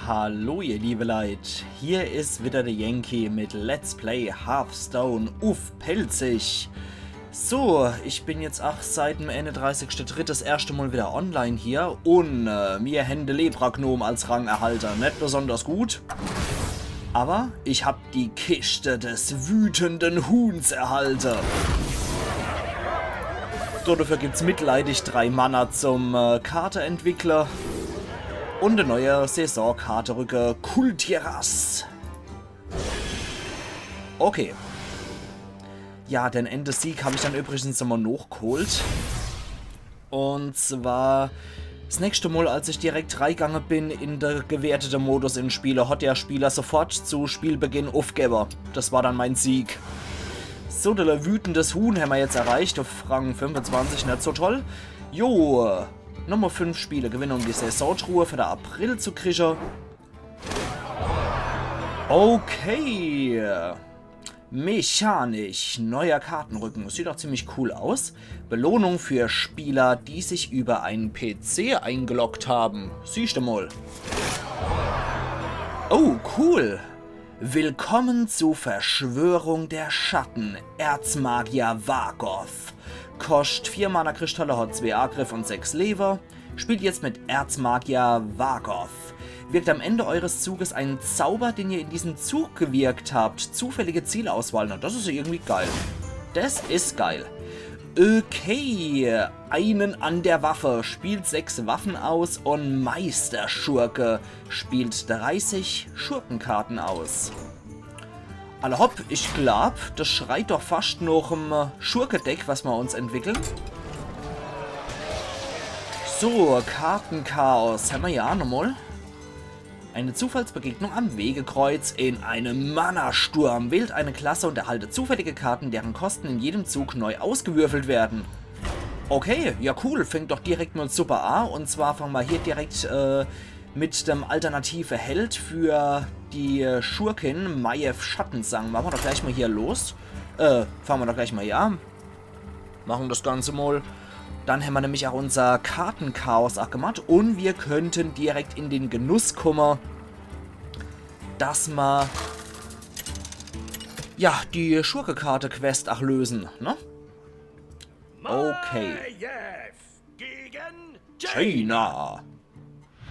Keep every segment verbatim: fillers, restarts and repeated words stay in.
Hallo ihr liebe Leit, hier is wieder der Yankee mit Let's Play Hearthstone uff Pälzisch. So, ich bin jetzt ach seit dem einunddreißigsten dritten das erschte Mal wieder online hier un äh, mir hänn de Lepra-Gnom als Rangerhalter. Net besonders gut, aber ich hab die Kiste des wütenden Huhns erhalte. So, dafür gibt's mitleidig drei Mana zum äh, Karte entwickle. Un e neue Saisonkarte rücke. Kultiras. Okay. Ja, den Endesieg hab ich dann übrigens nochmal nochgeholt. Un zwar das nächste Mal, als ich direkt reigange bin in de gewertete Modus in Spiele, hat der Spieler sofort zu Spielbeginn uffgebe. Das war dann mein Sieg. So, de wütendes Huhn hämmer jetzt erreicht uff Rang fünfundzwanzig, net so toll. Jo, Nummer fünf Spiele gewinne, um die Saisontruhe für de April zu kriege. Okay. Mechanisch. Neuer Kartenrücken. Sieht doch ziemlich cool aus. Belohnung für Spieler, die sich über einen P C eingeloggt haben. Siehschte mal. Oh, cool. Willkommen zu Verschwörung der Schatten, Erzmagier Vargoth. Koscht vier Mana-Kristalle, hat zwei Agriff un sechs Lewe. Spielt jetzt mit Erzmagier Vargoth. Wirkt am Ende eures Zuges einen Zauber, den ihr in diesem Zug gewirkt habt. Zufällige Zielauswahl. Na, das is ja irgendwie geil. Das is geil. Okay, einen an der Waffe. Spielt sechs Waffen aus un Meisterschurke spielt dreißig Schurkenkarten aus. Alla hopp, ich glaub, das schreit doch fascht noch em äh, Schurke-Deck, was mer uns entwickeln. So, Kartenchaos. Hämmer ja nochmal. Eine Zufallsbegegnung am Wegekreuz in einem Mana-Sturm. Wählt eine Klasse und erhaltet zufällige Karten, deren Kosten in jedem Zug neu ausgewürfelt werden. Okay, ja cool, fängt doch direkt mal super a. Und zwar fangen wir hier direkt äh, mit dem alternative Held für die Schurkin, Maiev Schattensang. Machen wir doch gleich mal hier los. Äh, fangen wir doch gleich mal hier an. Machen das Ganze mal. Dann hämmer nämlich auch unser Kartenchaos ach gemacht und wir könnten direkt in den Genuss kommen, dass mer ja die Schurke-Karte-Quest ach lösen, ne? Okay. Maiev gegen Jaina.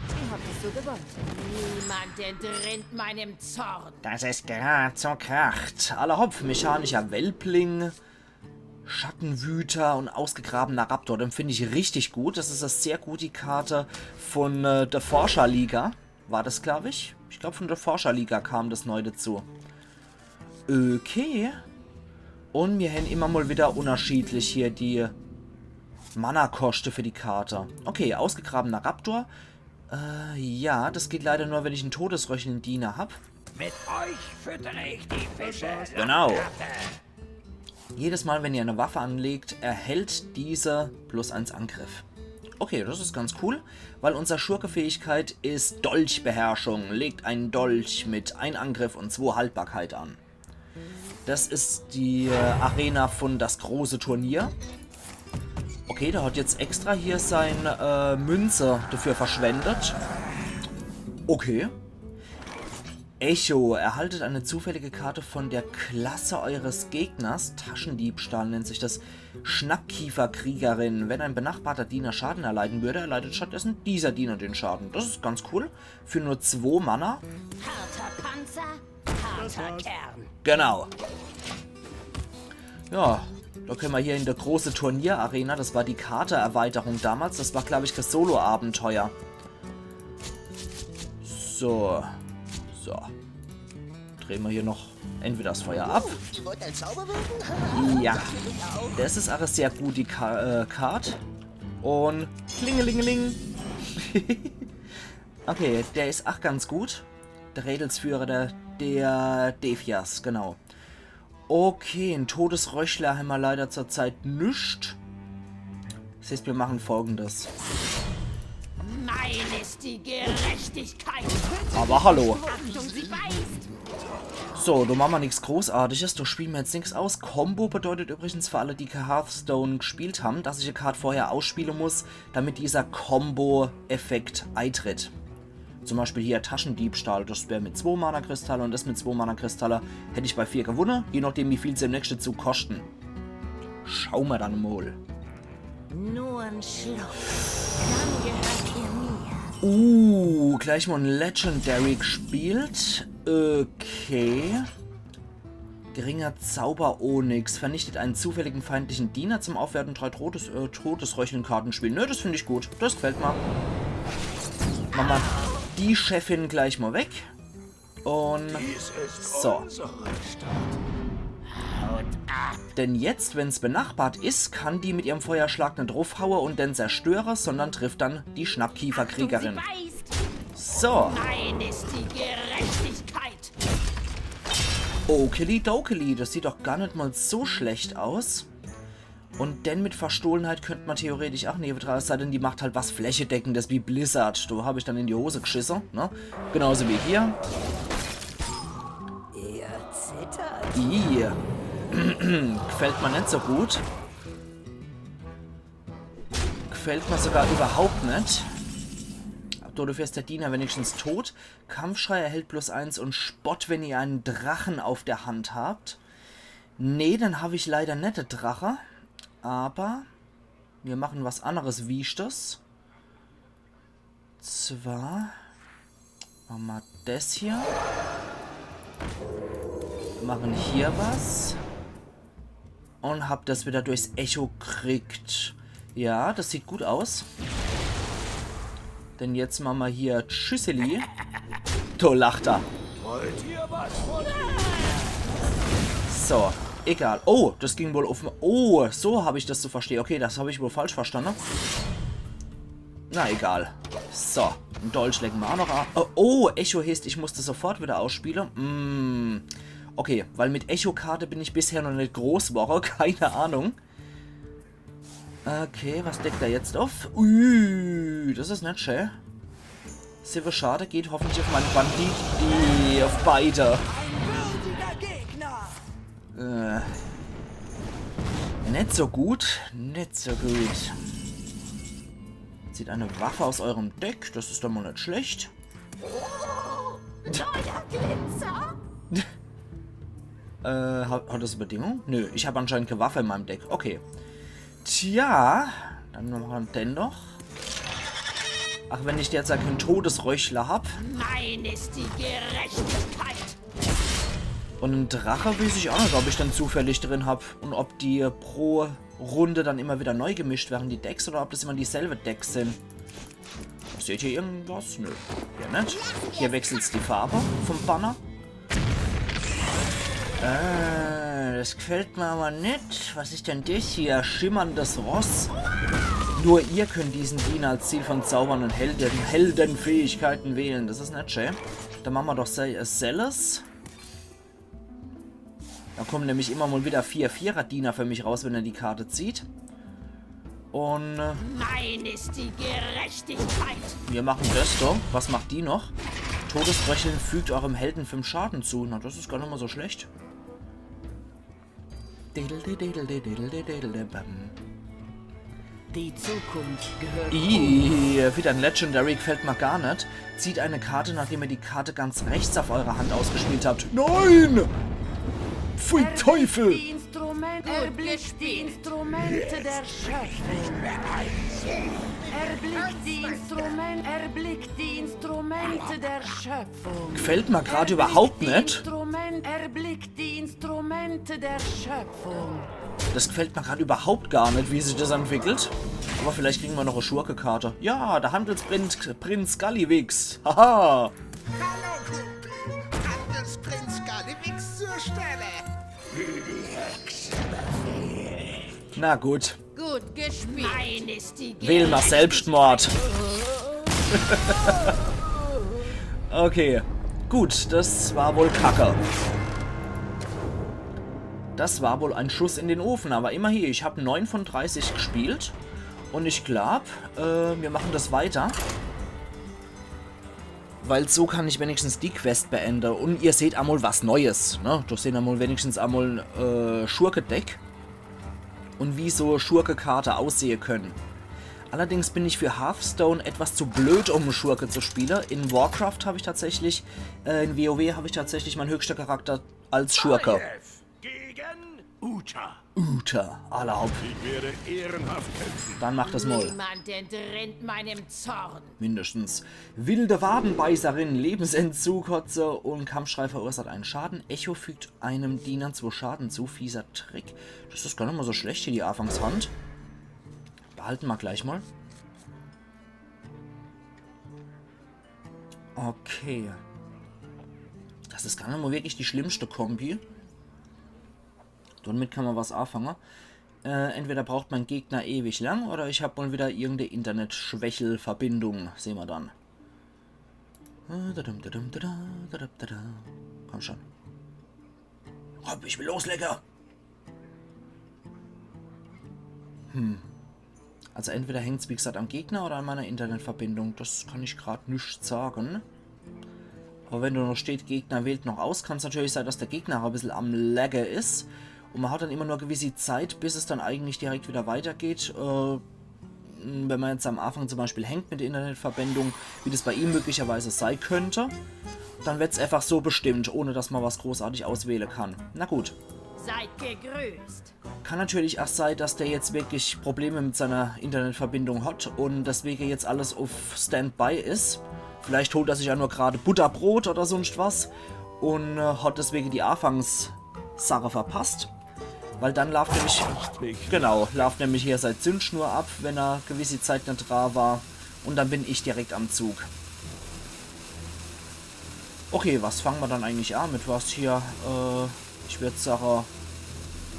Ihr habt es so gewollt. Niemand entrinnt meinem Zorn. Das is grad so kracht. Alla hopp, mechanischer Weltling, Schattenwüter und ausgegrabener Raptor. Den find ich richtig gut. Das is sehr gut, die Karte von äh, der Forscherliga. War das, glaub ich? Ich glaub, von der Forscherliga kam das neu dazu. Okay. Und mir hänn immer mal wieder unterschiedlich hier die Mana-Koschte für die Karte. Okay, ausgegrabener Raptor. Äh, ja, das geht leider nur, wenn ich einen todesröchelnden Diener hab. Mit euch füttere ich die Fische. Genau. Jedes Mal, wenn ihr eine Waffe anlegt, erhält diese plus eins Angriff. Okay, das ist ganz cool, weil unser Schurke-Fähigkeit ist Dolchbeherrschung. Legt einen Dolch mit ein Angriff und zwei Haltbarkeit an. Das ist die äh, Arena von das große Turnier. Okay, der hat jetzt extra hier sein äh, Münze dafür verschwendet. Okay. Echo. Erhaltet eine zufällige Karte von der Klasse eures Gegners. Taschendiebstahl nennt sich das. Schnappkieferkriegerin. Wenn ein benachbarter Diener Schaden erleiden würde, erleidet stattdessen dieser Diener den Schaden. Das ist ganz cool. Für nur zwei Mana. Harter Panzer, harter Kern. Genau. Ja, da können wir hier in der große Turnierarena, das war die Karte-Erweiterung damals, das war, glaub ich, das Solo-Abenteuer. So. So. Drehen wir hier noch entweder das Feuer ab. Ihr wollt ein Zauber wirken? Ja. Das ist auch sehr gut, die Ka äh, Card. Und klingelingeling. Okay, der ist auch ganz gut. Der Rädelsführer, der, der Defias, genau. Okay, en Todesröchler hämmer leider zurzeit nüscht. Das heißt, wir machen Folgendes. Mein ist die Gerechtigkeit. Aber hallo. Achtung, sie beißt. So, da machen wir nichts Großartiges. Da spielen wir jetzt nichts aus. Combo bedeutet übrigens für alle, die kein Hearthstone gespielt haben, dass ich eine Karte vorher ausspielen muss, damit dieser Combo-Effekt eintritt. Zum Beispiel hier Taschendiebstahl, das wär mit zwo Mana-Kristalle und das mit zwo Mana-Kristalle hätt ich bei vier gewunne, je nachdem, wie viel se im nächste Zug koschte. Schau mer dann mol. Nur ein Schluck. Dann gehört ihr mir. Uh, gleich mol en Legendary gespielt. Okay. Geringer Zauber-Onyx. Vernichtet einen zufälligen feindlichen Diener zum Aufwerten drei Todes-, äh, Todesröcheln-Karten spielen. Nö, das find ich gut. Das gefällt mer. Mache mer die Chefin gleich mol weg. Und so. Denn jetzt, wenn's benachbart is, kann die mit ihrem Feuerschlag net druffhaue und den zerstöre, sondern trifft dann die Schnappkieferkriegerin. So. Mein ist die Gerechtigkeit. Okeli dokeli, das sieht doch gar net mol so schlecht aus. Und denn mit Verstohlenheit könnt mer theoretisch ach newedra, es sei denn, die macht halt was Flächedeckendes wie Blizzard. Do hab ich dann in die Hose gschisse, ne? Genauso wie hier. Ihr zittert. Ih. Gefällt mer net so gut. Gefällt mer sogar überhaupt net. Dodefür is der Diener wenigstens tot. Kampfschrei erhält plus eins und Spott, wenn ihr einen Drachen auf der Hand habt. Nee, dann hab ich leider net de Drache. Aber mir mache was anneres Wichtiges. Zwar mache mer des hier. Mache hier was. Und hab das wieder durchs Echo kriegt. Ja, das sieht gut aus. Denn jetzt mache mer hier Tschüsseli. Do lacht er. Wollt ihr was von mir? So, egal. Oh, das ging wohl auf. Oh, so hab ich das zu verstehen. Okay, das hab ich wohl falsch verstanden. Na egal. So, en Dolch lege mer ach noch a. Oh, oh, Echo heißt, ich muss das sofort wieder ausspiele. Mm. Okay, weil mit Echo-Karte bin ich bisher noch net groß worre. Keine Ahnung. Okay, was deckt er jetzt auf? Ui, das is net schä. Siwwe Schade geht hoffentlich auf meine Banditen. Ih, auf beide. Ein würdiger Gegner. Äh, net so gut. Net so gut. Zieht eine Waffe aus eurem Deck. Das is doch mol net schlecht. Neuer Glitzer. Äh, hat, hat das e Bedingung? Nö, ich hab anscheinend kä Waffe in meinem Deck. Okay. Tja, dann mache mer den doch. Ach, wenn ich derzeit kä Todesröchler hab. Mein ist die Gerechtigkeit. Und en Drache weiß ich ach net, ob ich den zufällig drin hab und ob die pro Runde dann immer wieder neu gemischt werre, die Decks, oder ob das immer dieselbe Decks sin. Seht ihr irgendwas? Nö. Ja, net. Hier wechselt's die Farbe vom Banner. Äh, das gefällt mir aber net. Was is denn das hier? Schimmerndes Ross. Nur ihr könnt diesen Diener als Ziel von Zaubern und Helden, Heldenfähigkeiten wählen. Das is net schä. Dann mache mer doch Se-, äh, Zealous. Da kommen nämlich immer mal wieder vier Vierer-Diener für mich raus, wenn er die Karte zieht. Und, äh, mein ist die Gerechtigkeit. Wir machen das doch. Was macht die noch? Todesröcheln fügt eurem Helden fünf Schaden zu. Na, das is gar net mal so schlecht. Die Zukunft gehört uns. Ih, wieder en Legendary, gefällt mir gar net. Zieht eine Karte, nachdem ihr die Karte ganz rechts auf eurer Hand ausgespielt habt. Nein! Pfui Teufel! Erblickt die Instrument-, erblickt die Instrumente der Schöpfung. Erblickt die Instrument-, erblickt die Instrumente der Schöpfung. Gefällt mir grad überhaupt net. Erblickt die Instrument-, erblickt die Instrumente der Schöpfung. Das gefällt mir grad überhaupt gar net, wie sich das entwickelt. Aber vielleicht kriegen wir noch e Schurke-Karte. Ja, der Handelsprinz, Prinz Galliwix. Haha. Hallo, Kumpel. Handelsprinz Galliwix zur Stelle. Wie die Hexe befehlt. Na gut. Gut gespielt. Wähl mal Selbstmord. Okay. Gut, das war wohl Kacke. Das war wohl ein Schuss in den Ofen, aber immerhin, ich hab neun von dreißig gespielt. Und ich glaub, äh, wir machen das weiter. Weil so kann ich wenigstens die Quest beende. Und ihr seht amol was Neues, ne? Do sehn amol wenigstens amol, äh, Schurke-Deck. Und wie so Schurke-Karte aussehe können. Allerdings bin ich für Hearthstone etwas zu blöd, um einen Schurke zu spielen. In Warcraft habe ich tatsächlich, äh, in WoW habe ich tatsächlich meinen höchsten Charakter als Schurke. Gegen Uta. Uta, alla hopp. Ich werde ehrenhaft kämpfen. Dann mach das mal. Niemand entrinnt meinem Zorn. Mindestens. Wilde Wadenbeißerin, Lebensentzug hat se und Kampfschrei verursacht einen Schaden. Echo fügt einem Diener zwei Schaden zu. Fieser Trick. Das ist gar nicht mal so schlecht hier, die Anfangshand. Behalten wir gleich mal. Okay. Das ist gar nicht mal wirklich die schlimmste Kombi. Damit kann man was anfangen. Äh, entweder braucht mein Gegner ewig lang oder ich hab mal wieder irgendeine Internetschwächelverbindung. Sehen wir dann. Äh, dadum, dadum, dada, dadum, dada. Komm schon. Hopp, ich will loslegen. Hm. Also entweder hängt's, wie gesagt, am Gegner oder an meiner Internetverbindung. Das kann ich grad nicht sagen. Aber wenn da noch steht, Gegner wählt noch aus, kann's natürlich sein, dass der Gegner auch ein bisschen am Lagge ist. Und man hat dann immer nur eine gewisse Zeit, bis es dann eigentlich direkt wieder weitergeht. Äh, wenn man jetzt am Anfang zum Beispiel hängt mit der Internetverbindung, wie das bei ihm möglicherweise sein könnte, dann wird's einfach so bestimmt, ohne dass man was großartig auswählen kann. Na gut. Seid gegrüßt. Kann natürlich auch sein, dass der jetzt wirklich Probleme mit seiner Internetverbindung hat und deswegen jetzt alles auf Standby ist. Vielleicht holt er sich ja nur gerade Butterbrot oder sonst was und, äh, hat deswegen die Anfangssache verpasst. Weil dann läuft nämlich, genau, läuft nämlich hier seine Zündschnur ab, wenn er gewisse Zeit nicht dran war. Und dann bin ich direkt am Zug. Okay, was fangen wir dann eigentlich an? Mit was hier? Äh, ich würd sagen,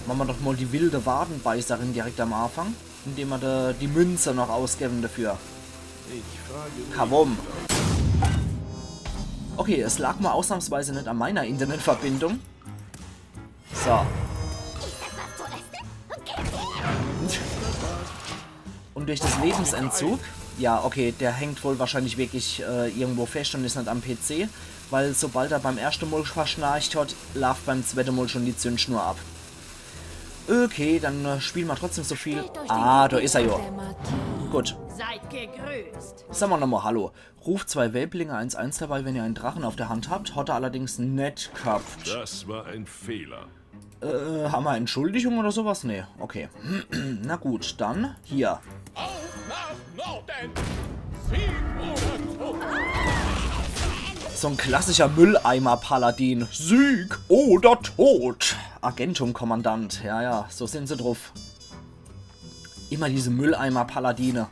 machen wir doch mal die wilde Wadenbeißerin direkt am Anfang, indem wir da die Münze noch ausgeben dafür. Ich frage mich Kawum. Okay, es lag mal ausnahmsweise nicht an meiner Internetverbindung. So. Und durch das Lebensentzug, ja, okay, der hängt wohl wahrscheinlich wirklich, äh, irgendwo fest und ist nicht am P C, weil sobald er beim ersten Mal verschnarcht hat, läuft beim zweiten Mal schon die Zündschnur ab. Okay, dann, äh, spielen wir trotzdem so viel. Ah, da ist er ja. Gut. Seid gegrüßt. Sagen wir nochmal Hallo. Ruft zwei Welblinge eins eins dabei, wenn ihr einen Drachen auf der Hand habt. Hat er allerdings nicht gehabt. Das war ein Fehler. Äh, haben wir Entschuldigung oder sowas? Nee, okay. Na gut, dann hier. Auf nach Norden! Sieg oder Tod! So ein klassischer Mülleimer-Paladin. Sieg oder Tod. Agentum-Kommandant. Ja, ja, so sind sie drauf. Immer diese Mülleimer-Paladine.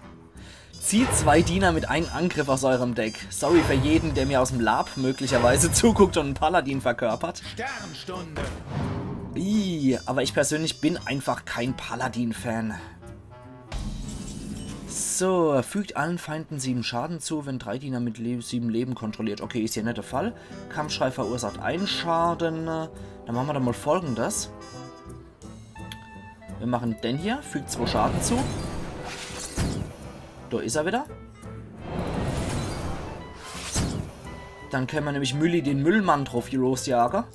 Zieht zwei Diener mit einem Angriff aus eurem Deck. Sorry für jeden, der mir aus dem Lab möglicherweise zuguckt und einen Paladin verkörpert. Sternstunde. Ih, aber ich persönlich bin einfach kein Paladin-Fan. So, fügt allen Feinden sieben Schaden zu, wenn drei Diener mit Le sieben Leben kontrolliert. Okay, ist hier nicht der Fall. Kampfschrei verursacht einen Schaden. Dann machen wir doch mal Folgendes. Wir machen den hier, fügt zwei Schaden zu. Da ist er wieder. Dann können wir nämlich Mülli den Müllmann drauf losjagen.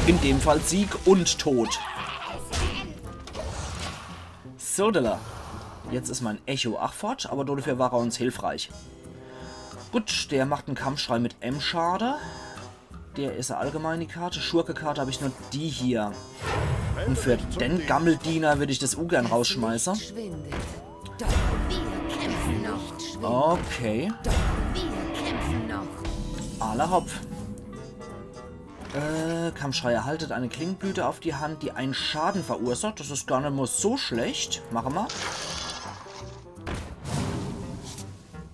In dem Fall Sieg und Tod. So, Dilla. Jetzt ist mein Echo ach fort, aber dafür war er uns hilfreich. Gut, der macht einen Kampfschrei mit M Schade. Der ist eine allgemeine Karte. Schurke-Karte habe ich nur die hier. Und für den Gammeldiener würde ich das ungern rausschmeißen. Schwindet. Doch wir kämpfen noch. Okay. Doch wir kämpfen noch. Alla hopp. Äh, Kampfschrei. Erhaltet eine Klingenblüte auf die Hand, die einen Schaden verursacht. Das ist gar nicht mal so schlecht. Machen wir.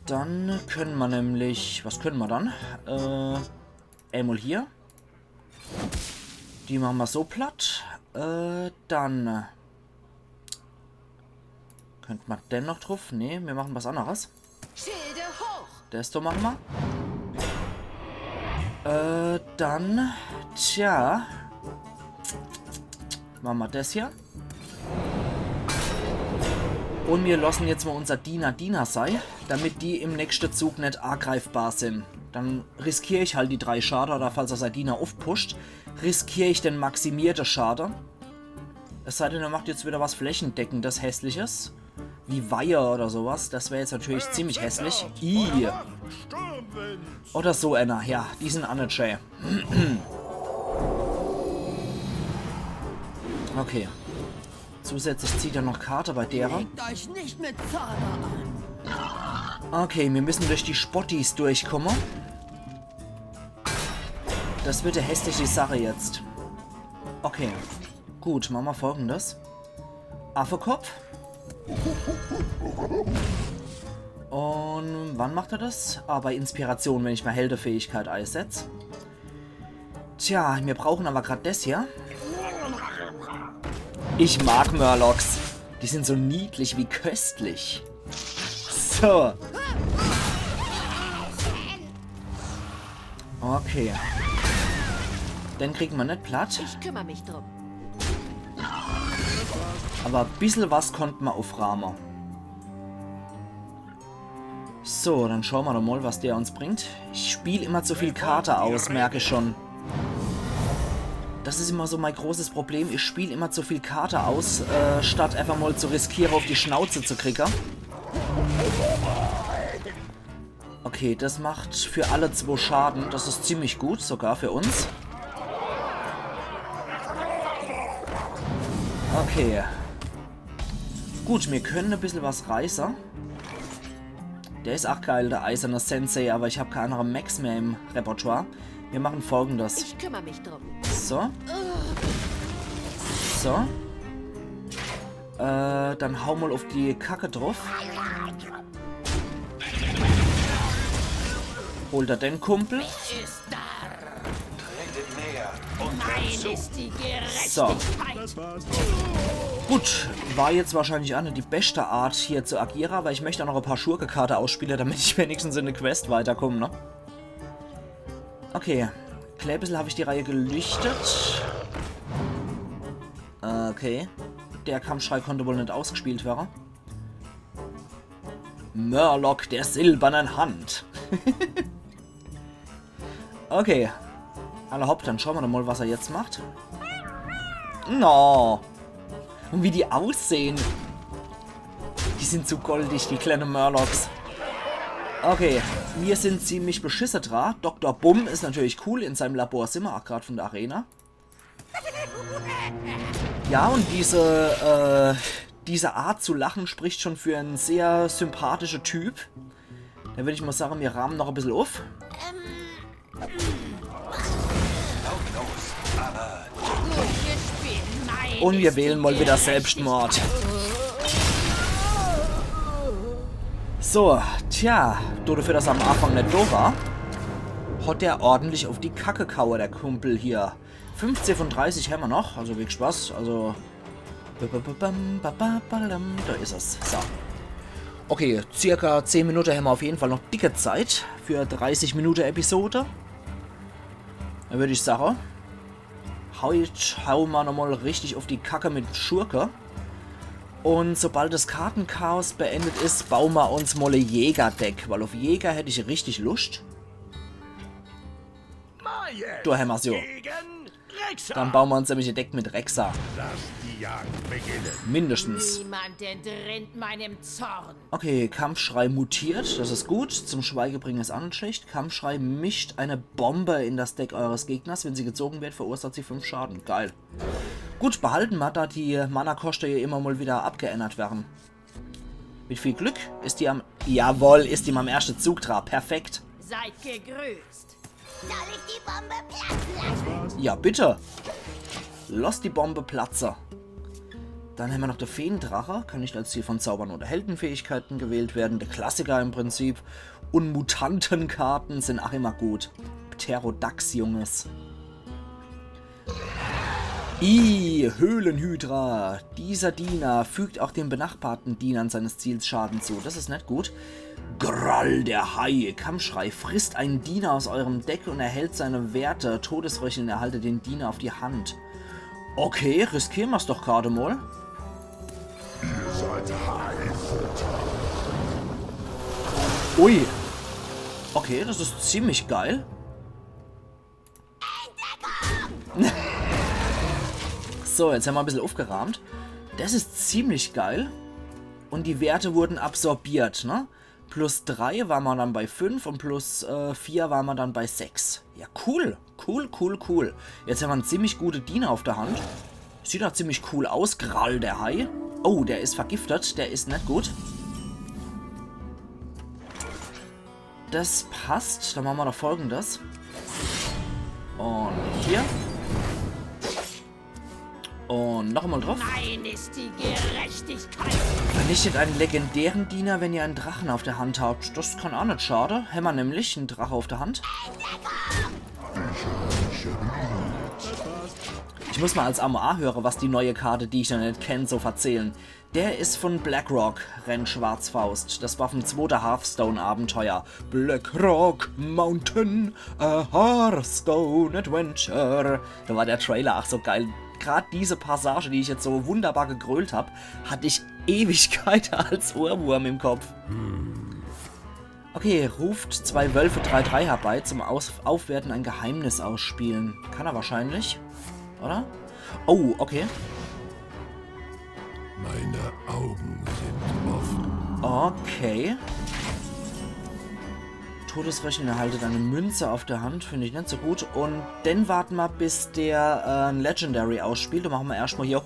Dann können wir nämlich, was können wir dann? Äh, einmal hier. Die machen wir so platt. Äh, dann. Könnte man den noch drauf? Nee, wir machen was anderes. Schilde hoch! Das da machen wir. Äh, dann. Tja. Machen wir das hier. Und wir lassen jetzt mal unser Diener Diener sei, damit die im nächsten Zug nicht angreifbar sind. Dann riskiere ich halt die drei Schade, oder falls er sein Diener aufpusht, riskiere ich den maximierten Schade. Es sei denn, er macht jetzt wieder was Flächendeckendes, Hässliches. die Weihe oder sowas. Das wär jetzt natürlich ziemlich hässlich. I. Oder so einer. Ja, die sin aa net schää. Okay. Zusätzlich zieht er noch Karte bei derer. Legt euch nicht mit Zauber an. Okay, mir müssen durch die Spottis durchkomme. Das wird e hässliche Sache jetzt. Okay. Gut, mache mer Folgendes. Affekopf. Und wann macht er das? Ah, bei Inspiration, wenn ich mei Heldefähigkeit eisetz. Tja, mir brauchen aber grad des hier. Ich mag Murlocs. Die sin so niedlich wie köstlich. So. Okay. Den kriegen mer net platt. Ich kümmere mich drum. Aber e bissel was konnten mer uffraame. So, dann schaue mer doch mal, was der uns bringt. Ich spiel immer zu viel Karte aus, merk ich schon. Das is immer so mei großes Problem. Ich spiel immer zu viel Karte aus, äh, statt einfach mal zu riskiere, uff die Schnauze zu kriege. Okay, das macht für alle zwo Schaden. Das is ziemlich gut, sogar für uns. Okay. Gut, mir können e bissel was reiße. Der is ach geil, der eiserne Sensei, aber ich hab kee annere Mechs mehr im Repertoire. Mir machen Folgendes. Ich kümmere mich drum. So. So. Äh, dann hau mal uff die Kacke druff. Hol der den Kumpel. Tretet näher und Mein hört zu. Ist die So. Gerechtigkeit. Gut, war jetzt wahrscheinlich aa net die beste Art hier zu agiere, aber ich möcht aa noch e paar Schurke-Karte ausspiele, damit ich wenigstens in der Quest weiterkomme, ne? Okay, klee bissel hab ich die Reihe gelichtet. Okay, der Kampfschrei konnte wohl net ausgespielt werre. Murloc der silbernen Hand. Okay. Alla hopp, dann schaue mer doch mal, was er jetzt macht. No. Und wie die aussehen. Die sind zu goldig, die kleine Murlocs. Okay, mir sind ziemlich beschisse dra. Doktor Bumm is natürlich cool, in seinem Labor simmer ach grad von der Arena. Ja, und diese, äh, diese Art zu lachen spricht schon für en sehr sympathische Typ. Da würd ich mal sage, mir raamen noch e bissel uff. Gut gespielt, mein Und mir ist wählen die mal wieder Gerechtigkeit. Selbstmord. So, tja, dodefür, dass er am Anfang net do war, hat er ordentlich uff die Kacke gehaue, der Kumpel hier. Fünfzehn von dreißig hämmer noch, also wirklich Spaß, also. Da is es. So. Okay, circa zehn Minute hämmer auf jeden Fall noch dicke Zeit für dreißig Minute Episode. Da würd ich sage, heut haue mer nochmal richtig uff die Kacke mit Schurke. Und sobald das Kartenchaos beendet is, baue mer uns mal e Jägerdeck, weil uff Jäger hätt ich richtig Luscht. Do hämmer's jo. Dann baue mer uns nämlich e Deck mit Rexxar. Lass die Jagd beginnen. Mindestens. Niemand entrinnt meinem Zorn. Okay, Kampfschrei mutiert, das is gut. Zum Schweige bringen is aa net schlecht. Kampfschrei mischt eine Bombe in das Deck eures Gegners. Wenn sie gezogen wird, verursacht sie fünf Schaden. Geil. Gut, behalten mer, da die Mana-Koschte jo immer mal wieder abgeännert werre. Mit viel Glück is die am... Jawohl, is die am erschte Zug dra. Perfekt. Seid gegrüßt. Soll ich die Bombe platzen lassen? Ja, bitte. Lass die Bombe platze. Dann hämmer noch de Feendrache. Kann nicht als Ziel von Zaubern oder Heldenfähigkeiten gewählt werden. De Klassiker im Prinzip. Und Mutantenkarten sind ach immer gut. Pterodax, Junges. I, Höhlenhydra. Dieser Diener fügt auch den benachbarten Dienern seines Ziels Schaden zu. Das is net gut. Groll der Hai. Kampfschrei. Frisst einen Diener aus eurem Deck und erhält seine Werte. Todesröcheln, erhalte den Diener auf die Hand. Okay, riskiere mer's doch grad mal. Ihr seid Haifutter. Ui. Okay, das is ziemlich geil. So, jetzt hämmer e bissel uffgeraamt. Das is ziemlich geil. Und die Werte wurden absorbiert, ne? Plus drei war ma dann bei fünf und plus, äh, vier war ma dann bei sechs. Ja, cool. Cool, cool, cool. Jetzt hämmer en ziemlich gute Diener auf der Hand. Sieht ach ziemlich cool aus, Grall der Hai. Oh, der is vergiftet, der is net gut. Das passt, dann mache ma doch Folgendes. Und hier. Und noch einmal drauf. Mein ist die Gerechtigkeit. Vernichtet einen legendären Diener, wenn ihr einen Drachen auf der Hand habt. Das kann ach net schade. Hämmer nämlich en Drache auf der Hand. Ich muss mal als Armer A höre, was die neue Karte, die ich noch net kenn, so verzählen. Der is von Blackrock, Ren Schwarzfaust. Das war vom zwote Hearthstone-Abenteuer. Blackrock Mountain, a Hearthstone Adventure. Da war der Trailer ach so geil. Grad diese Passage, die ich jetzt so wunderbar gegrölt hab, hatt ich Ewigkeit als Ohrwurm im Kopf. Okay, ruft zwei Wölfe drei drei herbei zum Aus Aufwerten ein Geheimnis ausspielen. Kann er wahrscheinlich, oder? Oh, okay. Meine Augen sind offen. Okay. Todesröcheln erhaltet eine Münze auf der Hand, find ich net so gut. Und dann warte ma, bis der, äh, en Legendary ausspielt. Dann mache ma erscht mal hier.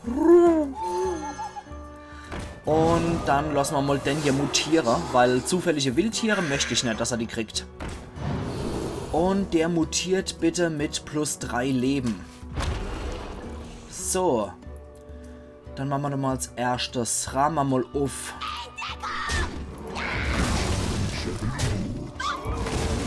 Und dann lasse ma mal den hier mutiere, weil zufällige Wildtiere möcht ich net, dass er die kriegt. Und der mutiert bitte mit plus drei Leben. So. Dann mache ma doch mal als erschtes, rahme ma mal uff.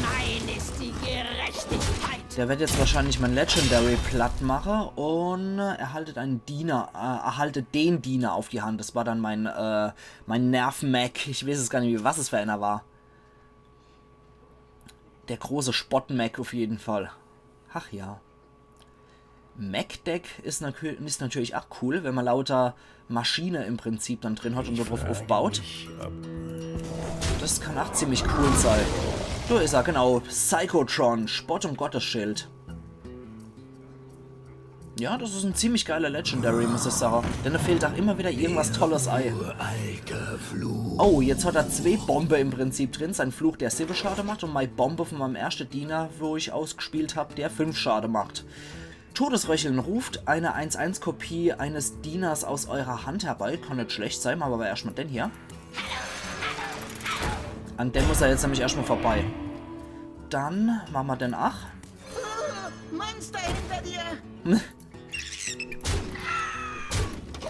Mein ist die Gerechtigkeit. Der wird jetzt wahrscheinlich mein Legendary platt mache und erhaltet einen Diener, äh, erhaltet den Diener auf die Hand. Das war dann mein, äh, mein Nerv-Mech. Ich weiß es gar net mehr, was es für einer war. Der große Spott-Mech auf jeden Fall. Ach ja. Mech-Deck is, natür is natürlich ach cool, wenn ma lauter Maschine im Prinzip dann drin hat und dort drauf aufbaut. Das kann ach ziemlich cool sei. Da is er, genau. Psychotron, Spott um Gottes Schild. Ja, das is en ziemlich geiler Legendary, muss ich sage. Denn da fällt ach immer wieder irgendwas Tolles ei. Oh, jetzt hat er zwee Bombe im Prinzip drin. Sein Fluch, der siwwe Schade macht, und mei Bombe von meinem erschte Diener, wo ich ausgespielt hab, der fünf Schade macht. Todesröcheln ruft eine eins eins Kopie eines Dieners aus eurer Hand herbei. Kann net schlecht sei, mache ma aber erscht mal den hier. An dem muss er jetzt nämlich erscht mal vorbei. Dann mache ma den ach. Monster hinter dir!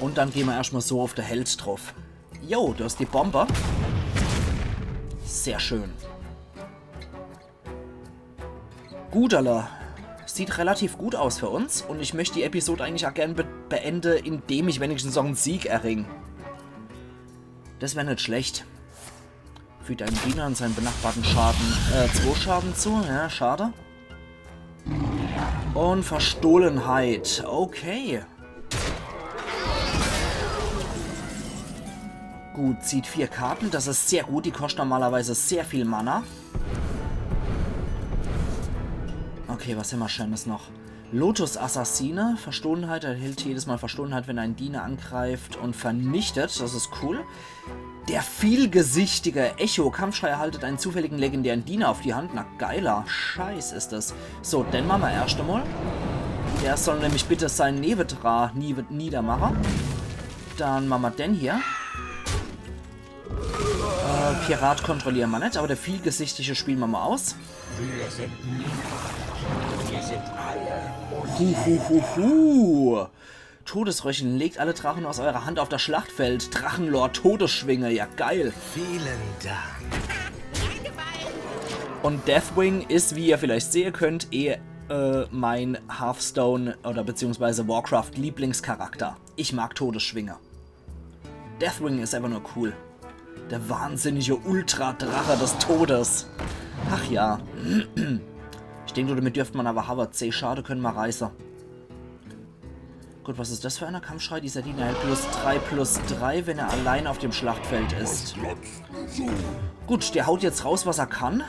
Und dann geh ma erscht mal so auf de Held drauf. Jo, du hast die Bombe. Sehr schön. Gut, alla. Sieht relativ gut aus für uns und ich möcht die Episode eigentlich ach gern be beende, indem ich wenigstens noch en Sieg erring. Das wär net schlecht. Fügt einem Diener und seinen benachbarten Schaden, äh, zwo Schaden zu. Ja, schade. Und Verstohlenheit. Okay. Gut, zieht vier Karten. Das is sehr gut. Die koscht normalerweise sehr viel Mana. Okay, was hämmer Schönes noch? Lotus-Assassine. Verstohlenheit. Erhält jedes Mal Verstohlenheit, wenn ein Diener angreift und vernichtet. Das is cool. Der vielgesichtige Echo. Kampfschrei erhaltet einen zufälligen legendären Diener auf die Hand. Na, geiler Scheiß is das. So, den mache ma erscht emol. Der soll nämlich bitte sein Nevedra nie niedermache. Dann mache ma den hier. Äh, Pirat kontrolliere ma net, aber der vielgesichtige spiele ma mal aus. Wir sind niemand. Wir sind alle. Hu, hu, hu, hu. Todesröcheln, legt alle Drachen aus eurer Hand auf das Schlachtfeld. Drachenlord Todesschwinge, ja geil. Vielen Dank. Und Deathwing is, wie ihr vielleicht sehe könnt, eh, äh, mein Hearthstone oder beziehungsweise Warcraft Lieblingscharakter. Ich mag Todesschwinge. Deathwing is einfach nur cool. Der wahnsinnige Ultra-Drache des Todes. Ach ja. Ich denk, damit dürft ma aber hawwe. Zeh Schade könne ma reiße. Gut, was is das für einer Kampfschrei? Dieser Diener erhält plus drei, plus drei, wenn er allein auf dem Schlachtfeld is. Gut, der haut jetzt raus, was er kann.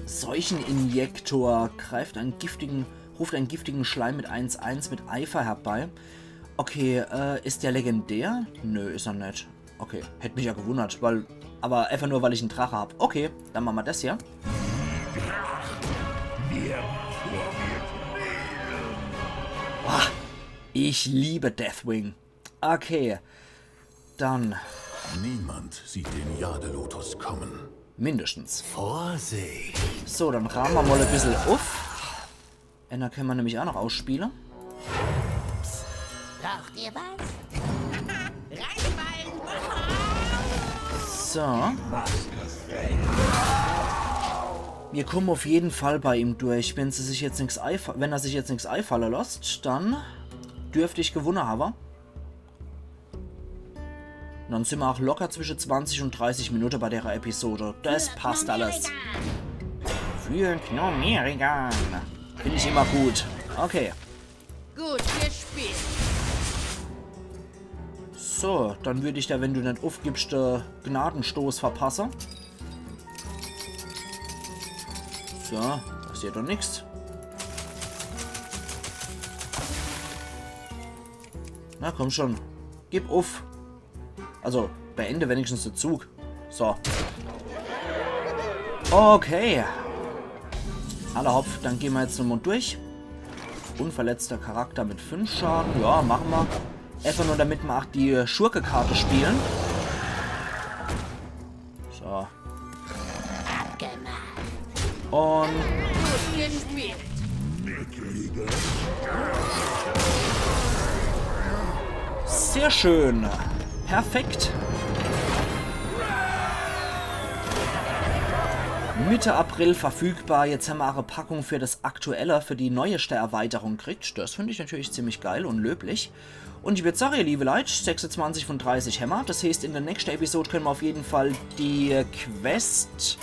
Seucheninjektor greift einen giftigen, ruft einen giftigen Schleim mit eins eins mit Eifer herbei. Okay, äh, is der legendär? Nö, is er net. Okay, hätt mich ja gewundert, weil, aber einfach nur, weil ich en Drache hab. Okay, dann mache ma des hier. Ah, ich liebe Deathwing. Okay, dann Niemand sieht den Jade-Lotus kommen. Mindestens. Vorsicht! So, dann raame ma mal e bissel uff. Enner kenne ma nämlich auch noch ausspiele. Braucht ihr was? So. Mir komme uff jeden Fall bei ihm durch. Wenn se sich jetzt nix einfa- wenn er sich jetzt nix einfalle losst, dann dürft ich gewunne hawe. Un dann sin ma auch locker zwische zwanzig un dreißig Minute bei derer Episode. Des passt alles. Für Knorr Merigan. Find ich immer gut. Okay. Gut gespielt. So, dann würd ich der, wenn du net uffgibst, äh, Gnadenstoß verpasse. So, passiert doch nix. Na komm schon. Gib uff. Also, beende wenigstens de Zug. So. Okay. Alla hopp, dann gehn ma jetzt nochmal durch. Unverletzter Charakter mit fünf Schaden. Ja, mache ma. Einfach nur, damit ma auch die Schurke-Karte spiele. So. Un Gut gespielt. Sehr schön. Perfekt. Mitte April verfügbar. Jetzt hemmer auch e Packung für das aktuelle, für die neueste Erweiterung kriegt. Das find ich natürlich ziemlich geil und löblich. Und ich würd sagen, ihr liebe Leit, sechsundzwanzig von dreißig hemmer. Das heißt, in der nächsten Episode können wir auf jeden Fall die Quest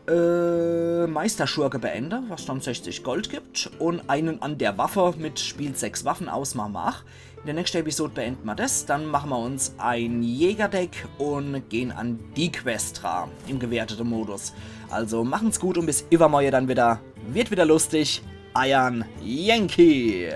äh, Meisterschurke beende, was dann sechzig Gold gibt, und einen an der Waffe mit Spiel sechs Waffen ausmache ma. In der nächsten Episode beende ma das, dann mache ma uns ein Jägerdeck und gehen an die Quest dra im gewertete Modus. Also machen's gut und bis iwwermorje dann wieder. Wird wieder lustig. Eiern Yankee.